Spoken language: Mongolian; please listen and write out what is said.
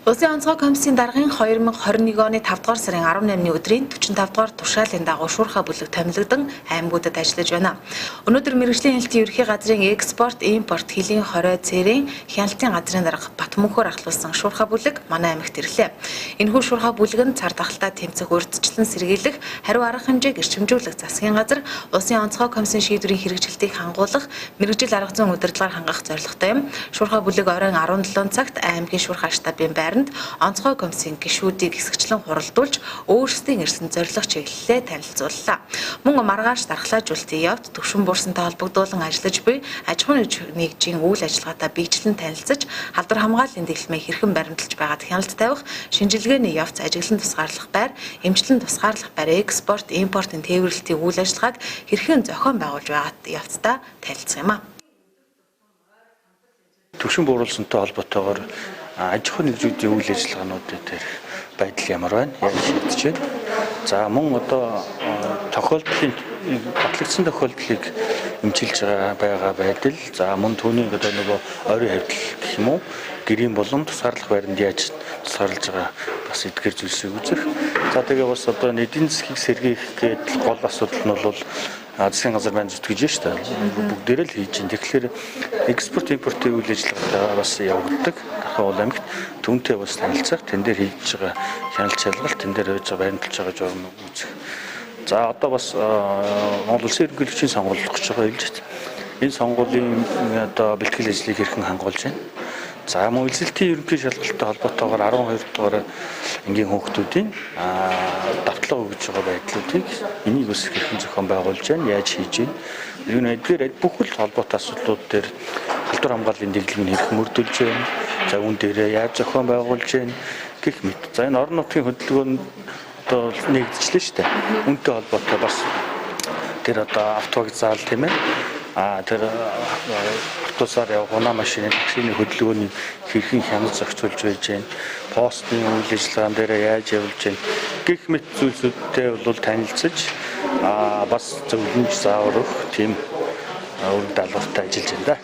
Улсын онцгой комиссийн даргын 2021 оны 5 дугаар сарын 18-ны өдрийн 45 дугаар тушаалын дагуу Шуурхай бүлэг томилогдсон аймагуудад ажиллаж байна. Өнөөдөр мэргэжлийн хяналтын ерөнхий газрын экспорт, импорт, хөлийн хорой цэрийн хяналтын газрын дарга Батмөнхөөр ахлуулсан Шуурхай бүлэг манай аймагт ирлээ. Энэхүү Шуурхай бүлэг нь цар тахалтай тэмцэх, урьдчилан сэргийлэх, хариу арга хэмжээг эрчимжүүлэх засгийн газар улсын онцгой комиссийн шийдвэрийн хэрэгжилтийг хангуулах, мэргэжил арга зүйн удирдлагаар хангах зорилготой юм. Шуурхай бүлэг оройн 17 цагт аймгийн Шуурхай штабын байранд онцгой комиссийн гишүүдийг хэсэгчлэн хуралдуулж өөрсдийн ирсэн зорилго чиглэлээ танилцууллаа. Мөн маргааш дархлаажуулалтын явд төвшин буурсантай холбогдуулан ажиллаж буй аж ахуйн нэгжийн үйл ажиллагаатай биечлэн танилцаж, халдвар хамгааллын дэглэмээ хэрхэн баримталж байгаад хяналт тавих, шинжилгээний явц, ажиглан тусгаарлах байр, эмчлэн тусгаарлах байр, экспорт, импортын тээвэрлэлтийн үйл ажиллагааг хэрхэн зохион байгуулж байгаад явцдаа танилцах юм а. Төвшин бууруулсантай холбоотойгоор аж ахуйн нэгжүүдийн үйл ажиллагаануудын дээр байдал ямар байна? Яаж шийдэж байна? За мөн одоо тохиолдлын батлагдсан тохиолдлыг эмчилж байгаа байдал, за мөн түүний одоо нөгөө ойрын хавьдал гэх юм уу, гэрийн болон тусгаарлах байранд яаж тусгаарлаж байгаа бас эдгээр зүйлсийг үзэх. За тэгээ бас одоо эдийн засгийг сэргээх гэдэг гол асуудал нь бол засгийн газар маань зүтгэж шүү дээ. Бүгдээрээ л хийж байна. Тэгэхээр экспорт импортын үйл ажиллагаа бас явагддаг. Дархан уул аймагт түүнтэй бас танилцах, тэн дээр хийж байгаа хяналт шалгалт, тэн дээр байж байгаа баримталж байгаа журам үзэх. За одоо бас Монгол Улсын ерөнхийлөгчийн сонгуул гэж байгаа хэлж байна. Энэ сонгуулийн одоо бэлтгэл ажлыг хэрхэн хангуулж байна? За мөн элсэлтийн ерөнхий шалгалттай холбоотойгоор 12 дугаар ангийн хүүхдүүдийн давтлага өгж байгаа байдлуудыг энийг бас хэрхэн зохион байгуулж байна, яаж хийж байна. Юу н эдгээр бүхэл холбоотой асуудлууд дээр халдвар хамгааллын дэглэмийг хэрхэн мөрдүүлж байна. За үүн дээрээ яаж зохион байгуулж байна гэх мэт. За энэ орон нутгийн хөдөлгөөн одоо нэгдчихлээ шүү дээ. Үүнтэй холбоотой бас тэр одоо автовокзал, тийм ээ, тэр автобусаар явах унаа машины, таксины хөдөлгөөний хэрхэн хянаж зохицуулж байж байна. Постын үйл ажиллагаан дээр яаж явуулж байна гэх мэт зүйлсүүдтэй бол танилцаж бас зөвлөмж заавар өгөх тийм үүрэг даалгавартай ажиллаж байна да.